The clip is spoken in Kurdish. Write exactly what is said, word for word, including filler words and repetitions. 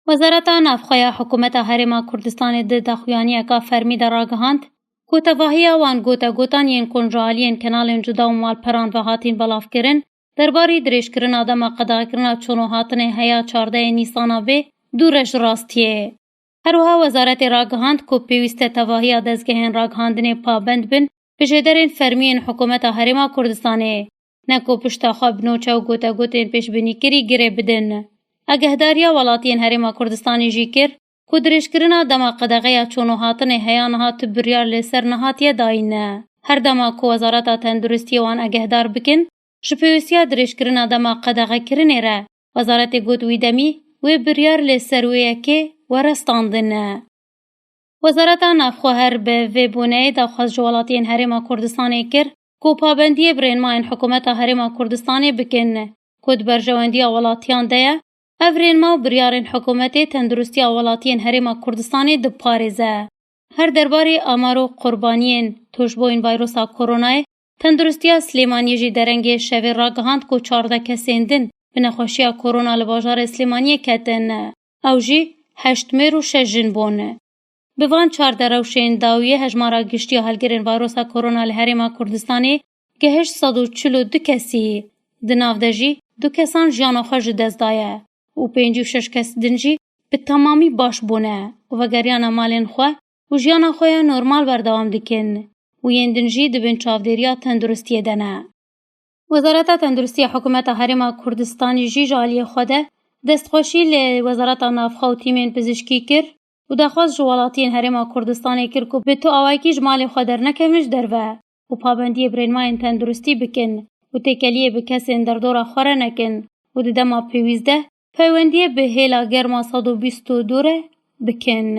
Wezareta Navxwe ya Hikûmeta Herêma Kurdistanê di daxuyaniyeka fermî de ragihand ku tevahiya wan gotegotan yên ku ji aliyên kenalên cuda û malperan ve hatîn belavkirin, derbarî dirêjkirina dema qedexekirina çûn û hatinê heya çardehê Nîsana bê dûr e ji rastiyê. Her wiha wezaretê ragihand ku pêwîst e tevahiya dezgehên ragihandinê pabend bin bi jêderên fermî yên Hikûmeta Herêma Kurdistanê, ne ku pişta xwe bi nûçe û gotegotên pêşbînîkirî girê bidin. Agehdariya welatiyên Herêma Kurdistanê jî kir ku dirêjkirina dema qedexeya çûn û hatinê heya niha tu biryar li ser nehatiye dayîn. Her dema ku Wezareta Tenduristiyê wan agehdar bikin, ji pêwîstiya dirêjkirina dema qedexekirinê re, wezaretê got wî demî wê biryar li ser wê yekê were standin. Wezareta Navxwe her bi vê boneyê daxwaz ji welatiyên Herêma Kurdistanê kir ku pabendiyê bi rênmayên Hikûmeta Herêma Kurdistanê bikin ku di berjewendiya welatiyan de ye, ev rênma û biryarên hikûmetê tenduristiya welatiyên Herêma Kurdistanê diparêze. Her derbarê amar û qurbaniyên tûşbûyên vayrosa koronayê, Tenduristiya Silêmaniyê jî derengê şevê ragihand ku çardeh kesên din bi nexweşiya korona li bajarê Silêmaniyê ketin. Ew jî heşt mêr û şeş jin bûn. Bi van çar derewşên dawiyê hejmara giştî ya helgirên vayrosa korona li Herêma Kurdistanê gihişt sed û çil û du kesî. Di nav de jî du kesan jiyana xwe ji dest daye û pêncî û şeş kes din jî bi temamî baş bûne û vegeriyane malên xwe û jiyana xwe ya normal berdewam dikin û yên din jî di bin çavdêriya tenduristiyê de ne. Wezareta Tenduristiya Hikûmeta Herêma Kurdistanê jî ji aliyê xwe de destxweşî li Wezareta Navxwe û tîmên pizişkî kir û daxwaz ji welatiyên Herêma Kurdistanê kir ku bi tu awayekî ji malê xwe dernekevin ji derve û pabendiyê bi rênmayên tenduristî bikin û têkeliyê bi kesên derdora xwe re nekin û di dema pêwîst de peywendiyê bi hêla germa sed û bîst û du re bikin.